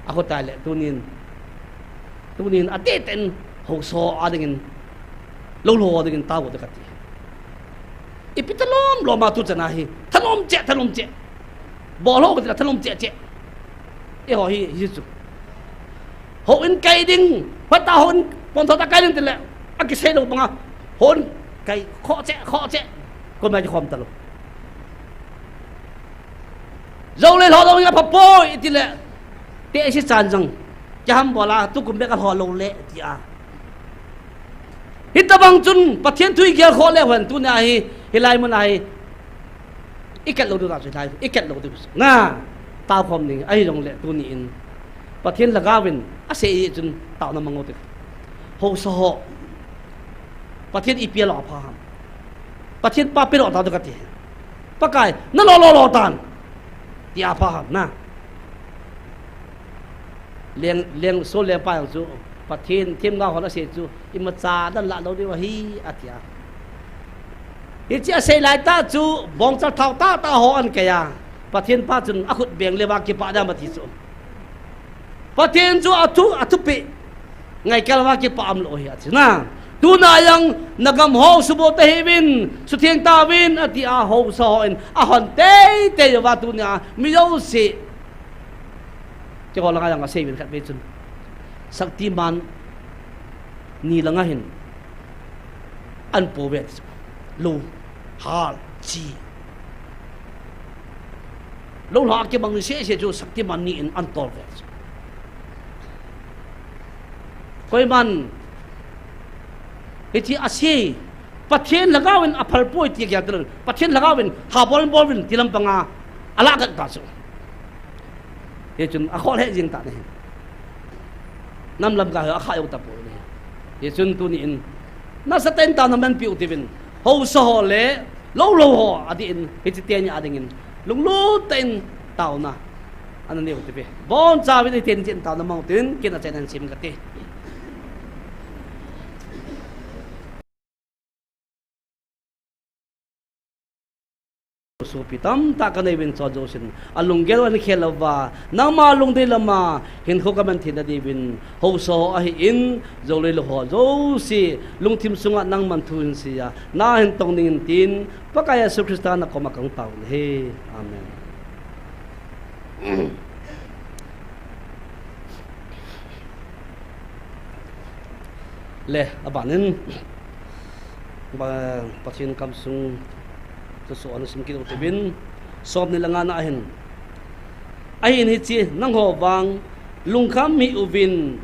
Akhu ta le tunin. Tunin ateten haosa a dingin. Lou lou a dingin tao te kati. Ipi thalom lom a tu chana hi. Thalom cheh, thalom cheh. Bol ho kati la thalom cheh cheh. Eiho hi, hi chu. Houin kai ding, hoi ta houin pon tho ta kai ding tile. Akisei lou banga. Houin kai, khoh cheh, khoh cheh. Koima kikhom talou. Jou le lho lou nga pha poi, itile. Te isi chan jong. Kiham bol a, tukum bek a lho lou le, tia. Hitabang chun, Pathen thu igel khoh le hon tunia hi, hilai mun a hi. I ket lou diu ta chu, hilai, i ket lou diu. Na, tao khom ding, ahi jong le, tunin. Pathen lhagao in, asei chun, taona mang u te. Haosa ho. Pathen ipi alo apha ham. Pathen pa pe lo ta to kati. Pakai, na lo lo lo tan. Ti apha ham na. Leng, leng, so leng pa jong chu. Pathen, themgao hon asei chu. Imacha dan la lou diu ahi, atia. Hiche asei lai tah chu, bongchal thao tah tah ho ahin kai a. Pathen pa chun akhut beng le uva kipah dam ati chu. Pathen chu athu, athu pi. Ngai kal uva kipah um lou hi ati na. Tuna jong na gam ho suboh tauvin, sutheng tauvin, ati a haosa hon, ahon teitei uva tunia, mi jouse. Keiho langa jong asei uvin khat vei chun. Shaktiman ni langa hin. An po ve. Lou, hal, chi. Lou lha kibang ni sese chu Shaktiman ni in an tol ve. Koiman, hiche asei, Pathen lhagao in aphal poi ti kya tilan. Pathen lhagao in ha bol bol vin tilam panga. Ala gat ta chu. Hichun akhol he jing ta ne. Nam lam ka akha jou tapoi ne. Hichun tunin. Nasatah in taona manpi u tivin. Haosa ho le, lou lou ho, adin, hiche teni adingin. Lunglut tah in taona. Ana neiu tive. Boncha vin hiche teni taona mang u tivin, kei in achaina sim kate. Sopi tamtah kanei uvin chonjousen, alunggel u ahin khel louva, nangma lungdei lama hinkho kaman theina diuvin, haosa ho ahin, jou le lou ho jouse, lungthim sunga nangman thu hinsei a, nahin tong dingin tin, Pakai Jesu Christa nakoma kahung tao u ahi. Amen. Le, abanin, ba, Pathen kamsung, thusoh ana sim kit u tivin, som ni le nga na ahin. Ahin hiche, nangho vang, lungkham hih uvin,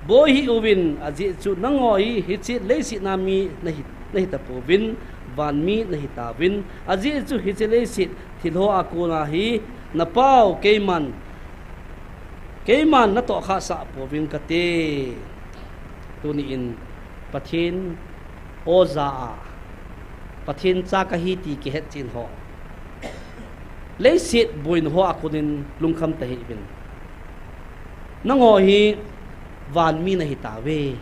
Boi hih uvin, ajeh chu nangho hi hiche leiset a mi nahi, nahi tapouvin, van mi nahi tauvin, ajeh chu hiche leiset thil hoa kona hi napau keiman, keiman natoh khah sah pouvin kate. Tuni in Pathen oja a, Pathen cha kahi ti kihet chen ho, leiset boina hoa konin lungkham tahih uvin. Nangho hi van mi nahi tauve.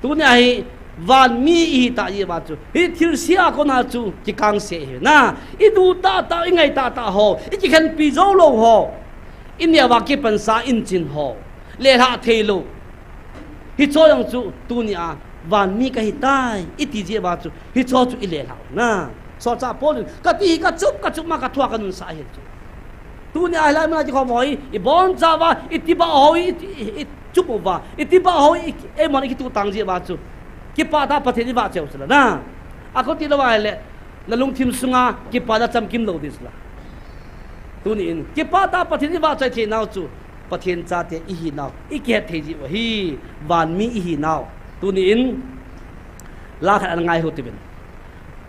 Tunia hi van mi ihi tah jeh uva chu, hi thilse a kona chu kikangse ihi na. I du tahtah, i ngai tahtah ho, i kikhenpi jou lou ho, i neo a kipansa in chin ho, lelhah thei lou. Hicho jong chu tunia van mi kahi tai, i ti jeh uva chu, hicho chu i lelhah u na. Solchah Paul in, kati hi kachup, kachup ma kathua kanunsa ahi chu. Tunia hilai muna kikhom ho hi, i boncha uva, i tibah ho hi, i, i, i chup uva, i tibah ho hi, i, eimon i kituh tang jeh uva chu, kipah tah a Pathen i vahchoi u chula na. Akhuti louva ahile, na lungthim sunga kipah na chamkim lou ding chula. Tuni in, kipah tah a Pathen i vahchoi thei nau chu, Pathen chate ihi nau, i kihet thei jeh u ahi, van mi ihi nau. Tuni in, la khat ana ngai u hitin.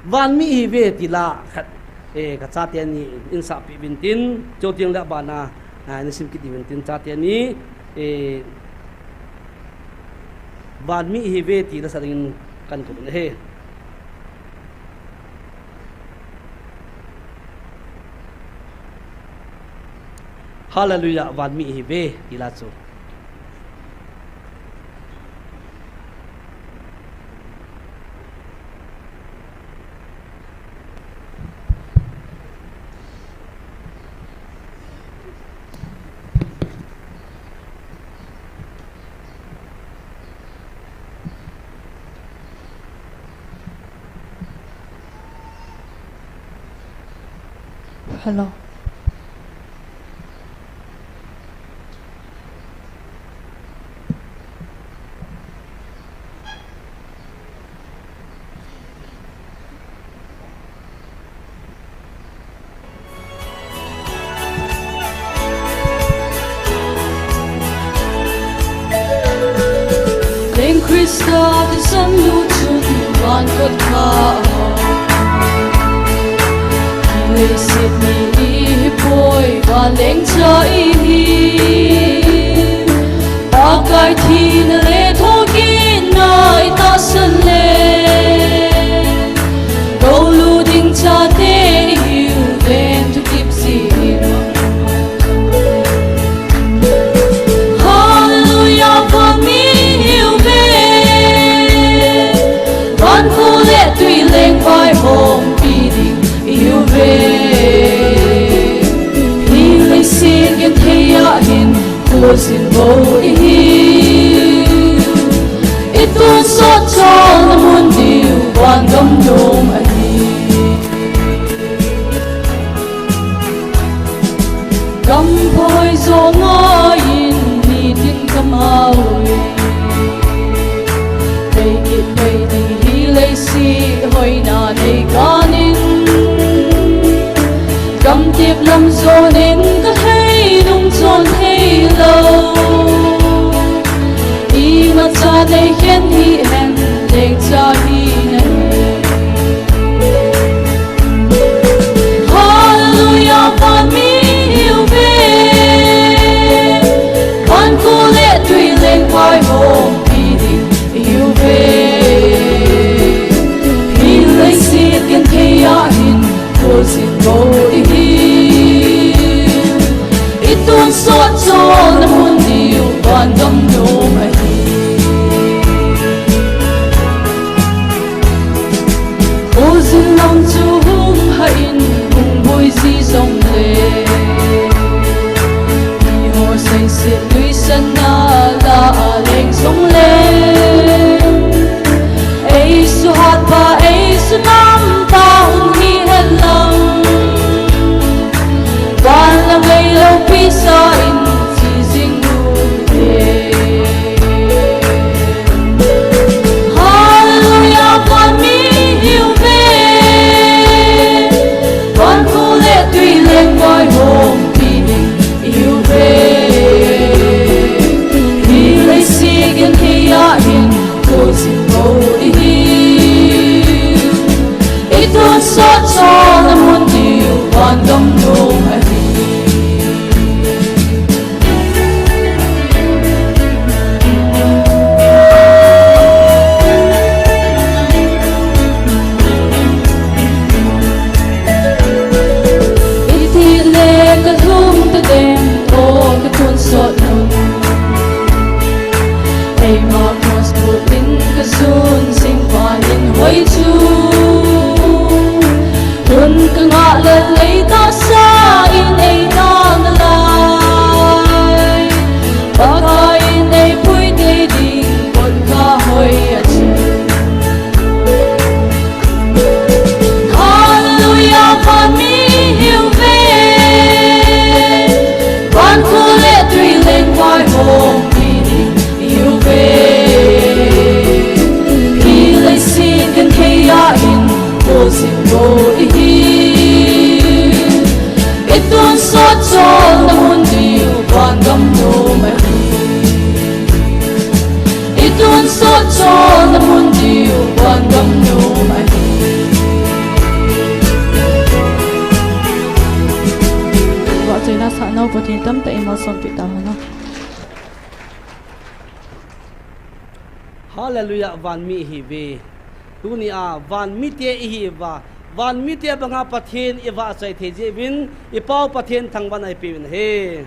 Van mi ihiuve ti la khat, eh, ka chate ni in sahpeh uvin tin, chuteng le abana, ah, na sim kit uvin tin chate ni, eh, van mi ihiuve ti la sa dingin kan kut u ahi. Hallelujah, van mi ihiuve, ti la chu. Hello. Leng Krista thisan nu chun van kot kha a, leiset mi ihi poi, vanleng cha ihi. Pakai thina le thokitna i tahsan le, gou lut ding chate ihiu ven thukip jin. Hallelujah, van mi ihiuve. Van kho le twi leng vaihompi ding ihiuve. Hi leiset genthei a hin khojin bou ihi. I tonsot chalna mun diu van gam nom ahi. Gam phoi jo ngaiyin nitin ka mao e. Leikit lei ding hi leiset hoina nei kanin, gamtep lam jonin ka hei nung chon thei lou. Imacha nei khen hihen, lengcha hi nahi. Hallelujah, van mi ihiuve. Van kho le twi leng vaihompi ding ihiuve. Hi leiset genthei a hin khojin bou ihi. I tonsot chalna mun diu van gam nom ahi. Khojin lam chu hung hah in hung boi ji jongle, miho seiset nuisanna la a leng jongle, ei suhat pa, ei sunam pa hung hi hen lang, van la ngei loupi sa in chi jing u te. Hallelujah, van mi ihiuve. Van kho le twi leng vaihompi ding ihiuve. Hi leiset Na mun diu van gam nom ahi. Itih le ka lhung ta ding, o ka tonsot nun. Eima cross bul in ka sun sing pa in hoi chu. Hun ka ngah le lei tahsa in ei na nalai. Pakai in ei pui tei ding, kon ka hoi a chu. Hallelujah, van mi hiu ve. Van khu le tui leng vai hong mi ding hiu ve. Hi leiset kan thei a in, ko sin ko i hi. I tonsot chol na mun diu van gam nom ahi. I tonsot chol na mun diu van gam nom ahi. Vahchoina sah nau Pathen tamtah i malsompeh tahen. Hallelujah, van mi ihi ve. Tuni a van mite ihi uva, van mite banga Pathen i vahchoi thei jeh uvin, i Pau Pathen thangvahna i peuvin ahi.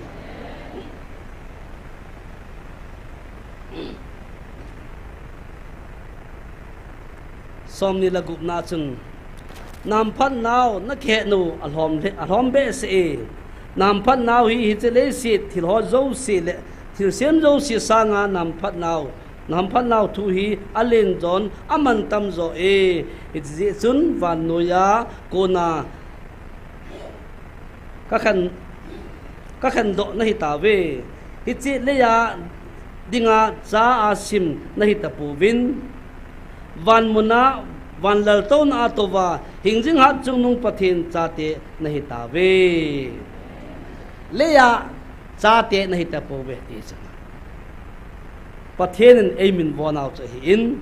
Somni le gupna chun, na hamphatnau na kihet nau alhom le, alhom behseh e. Na hamphatnau hi hiche leiset thil ho jouse le thilsem jouse sanga na hamphatnau, na hamphatnau thu hi alen jon, amantam jo e. Hiche jeh chun vannoiya kona ka khen, ka khendoh na hitauve. Hiche leiya dinga cha a sim na hitapouvin, van muna, van laltouna a touva, hingjing hatchungnung Pathen chate na hitauve. Leiya chate na hitapouve ti chu. Pathen in ei minvonau chu ahin,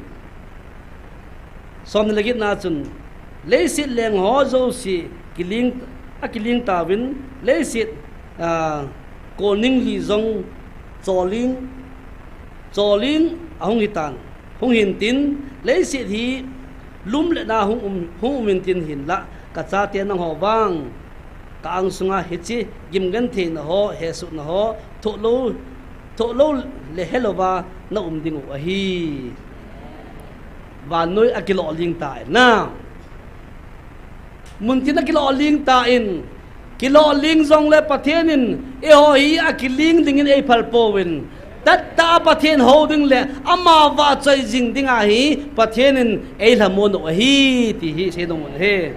somni le getna chun, leiset leng ho jouse kiling, akiling tauvin, leiset, ah, kolning li jong choling, choling ahung hitan, hung hintin, leiset hi lum le na hung um, hung um intin hinlah, ka chate nangho vang, ka angsunga hiche gimgentheina ho, hesohna ho, thohlou, thohlou le helouva na um diu ahi. Vannoi akiloh ling tan. Muntin akiloh ling tan. Kiloh ling jongle Pathen in eiho hi akiling dingin eiphal pouvin. Tahtah a Pathen hou ding le ama vahchoi jing dinga hi Pathen in eilhamon u ahi ti hi seinom u ahi.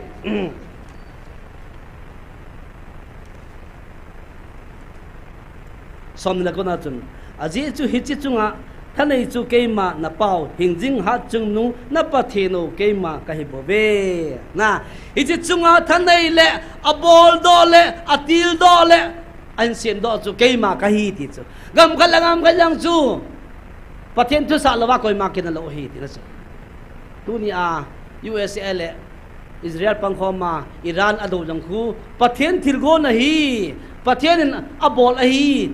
Somni le kona chun, ajeh chu hiche chunga thanei chu keima na Pau, hingjing hatchungnung na Pathen u keima kahi bouve. Na, hiche chunga thanei le, aboldoh le, atildoh le, ahin semdoh chu keima kahi ti chu. Gamkhat le gamkhat jong chu Pathen thusah louva koima kinah lou ahi tina chu. Tunia U S A le Israel pangkhoma Iran adou jong khu Pathen thilgon ahi, Pathen in abol ahi.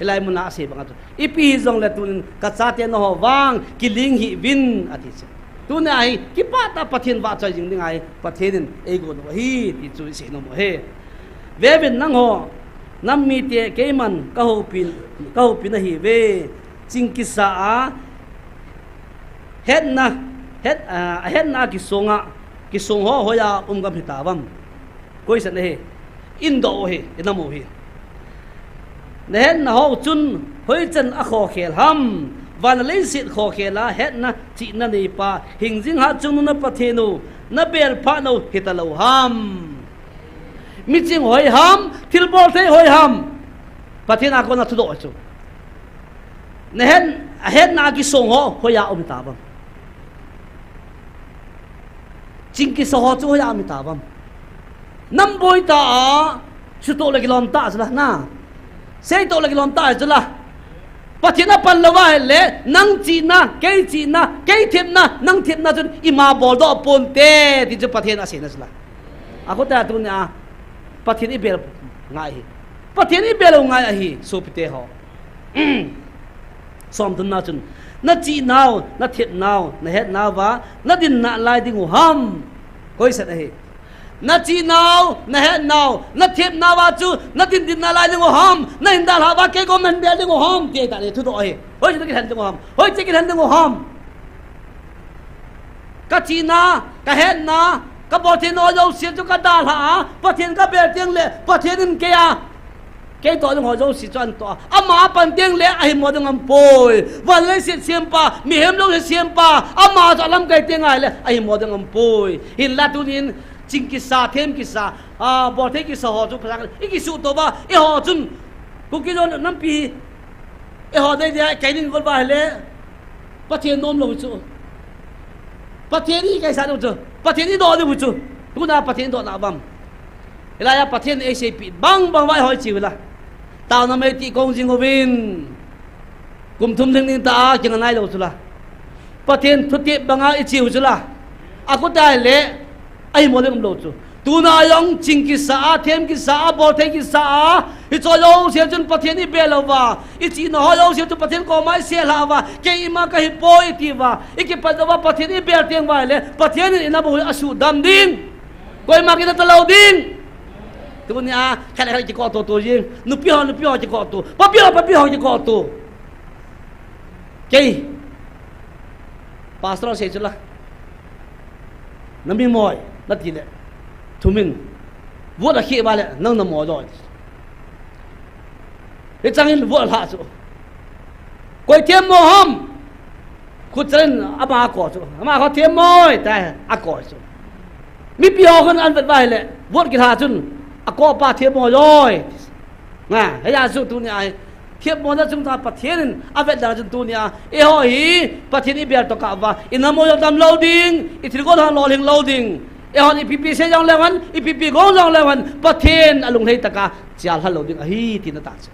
Hilai muna asei banga chu, ipi hijongle tunin ka chate nangho vang kiling hih uvin ati chu. Tunia hi kipah tah a Pathen vahchoi jing dinga hi Pathen in eigon u ahi ti chu iseinom u ahi. Veuvin nangho nam mite keiman kahoupi, kahoupi nahiuve. Ching kisa a hetna, het, a, ahetna a kisonga, kisong ho hoiya um gam hitauvem? Koisan ahi, indoh u hi, inam u hi. Nahetna ho chun hoichan akhokhel ham? Van leiset khokhel a hetna chihna neipa, hingjing hatchungnung na Pathen u, na belphat nau hitalou ham? Miching hoi ham, thilbol thei hoi ham? Pathen a kona thudoh chu. Nahet, ahetna a kisong ho hoiya um hitauvem? Ching kisa ho chu hoiya um hitauvem? Nam boi tah a, sutoh le kilom tah chu la, na. Seitoh le kilom tah chu la. Pathen apan louva ahile, nang chihna, kei chihna, kei themna, nang themna chun ima boldoh ponte, ti chu Pathen aseina chu la. Akhuta tunia Pathen ibel ngai ahi. Pathen ibel ngai ahi, sopite ho. Somthumna chun, na chihnau, na thepnau, na hetnau va, na dinna lai ding u ham? Koisan ahi. Na chihnau, na hetnau, na thepnau va chu, na din dinna lai ding u ham? Na hin dalha va, kei kom na hin bel ding u ham? Ti ta le thudoh ahi. Hoiche na kilhen ding u ham? Hoiche kilhen ding u ham? Ka chihna, ka hetna, ka boltheina ho jouse chu ka dalha a, Pathen ka bel teng le, Pathen in kei a, kei toh ding ho jouse chu ahin toh a. Ama a pan teng le, ahimo ding aum poi. Van leiset sempa, mihem jouse sempa, ama chu alamkai teng ahile, ahimo ding aum poi. Hinla tunin, ching kisa, them kisa, a, bolthei kisa ho chu phatah a, i kisuhtoh uva, eiho chun, Kuki-Zo nampi, eiho dei dei a, kei ding gol uva ahile, Pathen nom lou chu. Pathen i kaisah lou chu. Pathen i doh lou chu. Tuna Pathen i doh na bang. Hilai a Pathen eiseipeh bang bang va eiho i chi uvin la. Taona mei ti kong jing uvin. Kum thum lhing lhing ta a kingai lou chu la. Pathen thutep banga i chi u chu la. Akhuta le. Ahimo ding um lou chu. Tuna jong ching kisa a, them kisa a, bolthei kisa a, hiche jouse chun Pathen i bel uva, i chihna ho jouse chun Pathen koma i selha uva, kei ima kahi poi i ti uva, i kipat uva Pathen i bel teng uva le, Pathen in i nam u hi asuhdam ding. Koima kinah talou ding. Tunia, khat le khat kikoh to to jing. Nupi ho, nupi ho kikoh to. Papi ho, papi ho kikoh to. Kei. Pastor sei chu la. Na mi moi, na ti le. Thumin. Vote a kheh uva le, nang na moi loi. Hichang in vote lha chu. Koi themmo ham? Khut chan in ama a ko chu. Ama kho themmo tai, a ko chu. Mipi ho khun an vet uva ahile, vote kilha chun, a ko pa themmo loi. Nga, hiya chu tunia hi. Themmona chungchang Pathen in a vet dan chun tunia, eiho hi Pathen i bel tokah uva, i nam u jong dam lou ding, i thilgon ho lolhing lou ding. Eihon ipi pi sei jong leu hen, ipi pi gong jong leu hen, Pathen a lunglhai tah a, chial hal lou ding ahi, tina tah chu.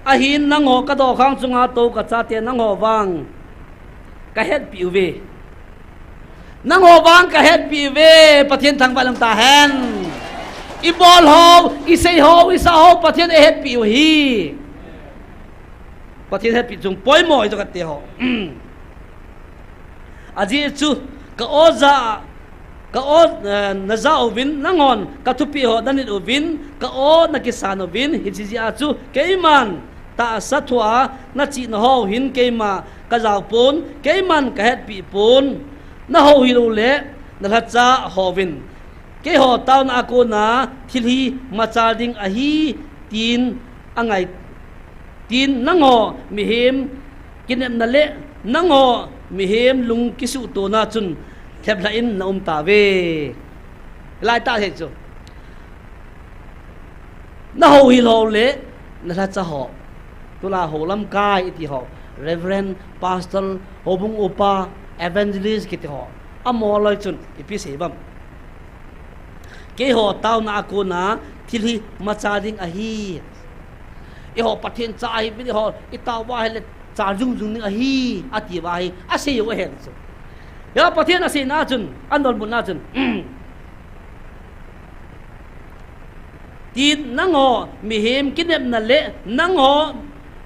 Ahin nangho ka dokhang chunga tou ka chate nangho vang ka hetpi uve. Nangho vang ka hetpi uve, Pathen thangvah in um tahen. I bol ho, i sei ho, i sa ho, Pathen eihetpi u ahi. Pathen hetpi chung poimo ahi, toh kate ho. Ajeh chu, ka oja, ka o, eh, naja uvin, nanghon, ka thupeh ho nanit uvin, ka o nakisan uvin, hiche jeh a chu, keiman, tahsa thua, nachihna ho hin, keima, kajao pon, keiman, kahetpi pon, nahouhil u le, nalhacha hovin. Keiho taona a kona, thil hi, machal ding ahi, tin, angai, tin nangho mihem kinepna le nangho mihem lung kisuhtona chun lheplhah in na um tauve. Lai tah hi chu. Na houhil ho le na lhacha ho. Tulai ho lamkai iti ho. Reverend, Pastor, houbung upa, Evangelist kiti ho. Amaho loi chun ipi sei uvam. Keiho taona a kona thil hi machal ding ahi. Eiho Pathen cha ahi, eiho i tao uva ahile chal jung jung ding ahi, ati uva ahi, asei u ahi chu. Hiya Pathen aseina chun, anol mun na chun. Tin nangho mihem kinepna le nangho,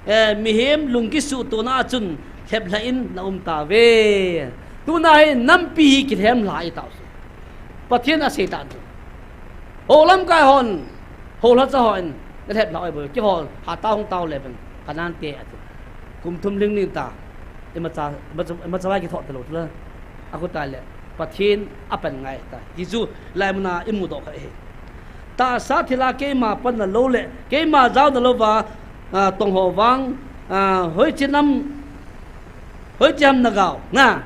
eh, mihem lung kisuhtona chun lheplhah in na um tauve. Tuna hi nampi hi kilhem lha i tao chu. Pathen asei tah chu. Ho lamkai hon, ho lhacha hon, na lhep lha oi boi, keiho, ha tao hung tao le ben, Canaan te ati. Kum thum lhing nin ta, imacha, imacha, imacha vai kithoh talou tula. Akhuta le, Pathen apan ngai ta. Ti chu, lai muna imu doh kha e. Tahsa thila keima panna lou le, keima jaona louva, a, tong ho vang, a, hoiche nam, hoiche ham na gao, na.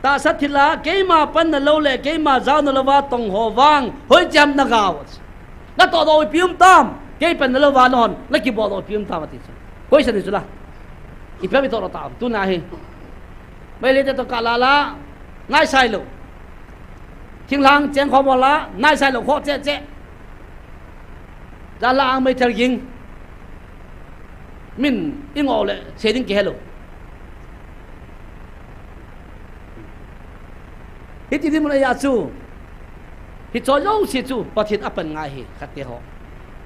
Tahsa thila keima panna lou le keima jaona louva tong ho vang, hoiche ham na gao. Na tohdoh ipi um tam, kei panna louva nahon, na kiboldoh ipi um tam ati chu. Koisan hi chu la. Ipi ham i tohdoh tam, tuna hi. Meitei te toh kah lala, naisai lou. Thinglhang cheng khom ho la, naisai lou khoh cheh cheh. Jala ang meithal ging. Min i ngoh le sei ding kihelou. Hiti dinmun a chu, hiche jouse chu Pathen apan ngai ahi, khatte ho.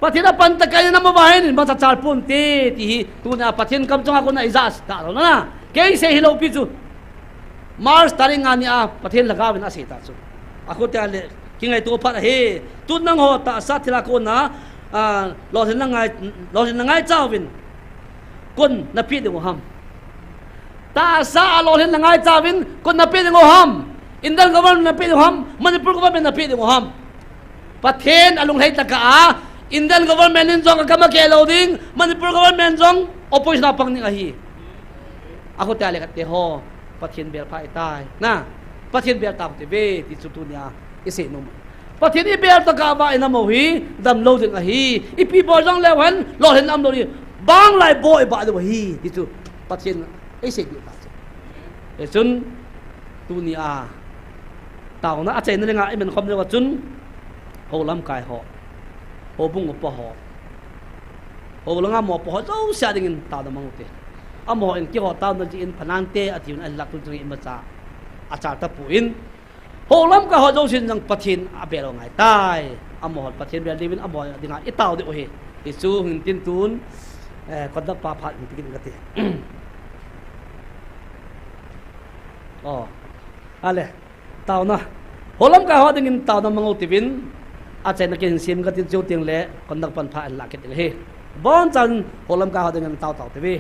Pathen apan tah a i nam uva hin machal ponte ti hi, tunia Pathen kamchang a kona i ja sah talou na. Kei sei hilou pi chu. March tarik nga nia Pathen lhagao vin asei ta chu. Akhotia le kingaito phat ahi. Tun nangho tahsa thilha kona, a, lolhinna ngai, lolhinna ngaicha uvin. Koin napeh diu ham? Tahsa a lolhinna ngaicha uvin, koin napeh diu ham? Indian government napeh diu ham? Manipur government napeh diu ham? Pathen alunglhai tah a, Indian government in jong akam akeh lou ding, Manipur government jong opposition a pang ding ahi. Akhotia le khatte ho, Pathen bel pha itai. Na, Pathen bel tau hite ve, ti chu tunia i sei nom. Pathen i bel tah a va i nam u hi, damlou ding ahi. Ipi bol jong leu hen, lolhinna umlou ding. Bang lai boi ba diu ahi, ti chu Pathen ei sei diu ta chu. Hichun, tunia, taona achaina dinga i man khom diu a chun, hou lamkai ho, houbung upa ho, hou langa mopo ho jouse a dingin taona mang ute. Amaho in keiho taona jeh in phanante atiuvin ahinlah tun chun imacha achal tapon, hou lamkai ho jousen jong Pathen abel u angaitai. Amaho Pathen bel diuvin amaho dinga i tao diu ahi. Hichu hin tin tun, eh, conductor pa phat in peh kit kate. O, ale, taona. Hou lamkai ho dingin taona mang ute uvin, achaina kei hin sem kate, chuteng le conductor pan phat in la kit ding ahi. Abonchan hou lamkai ho dingin tao tao ute uve.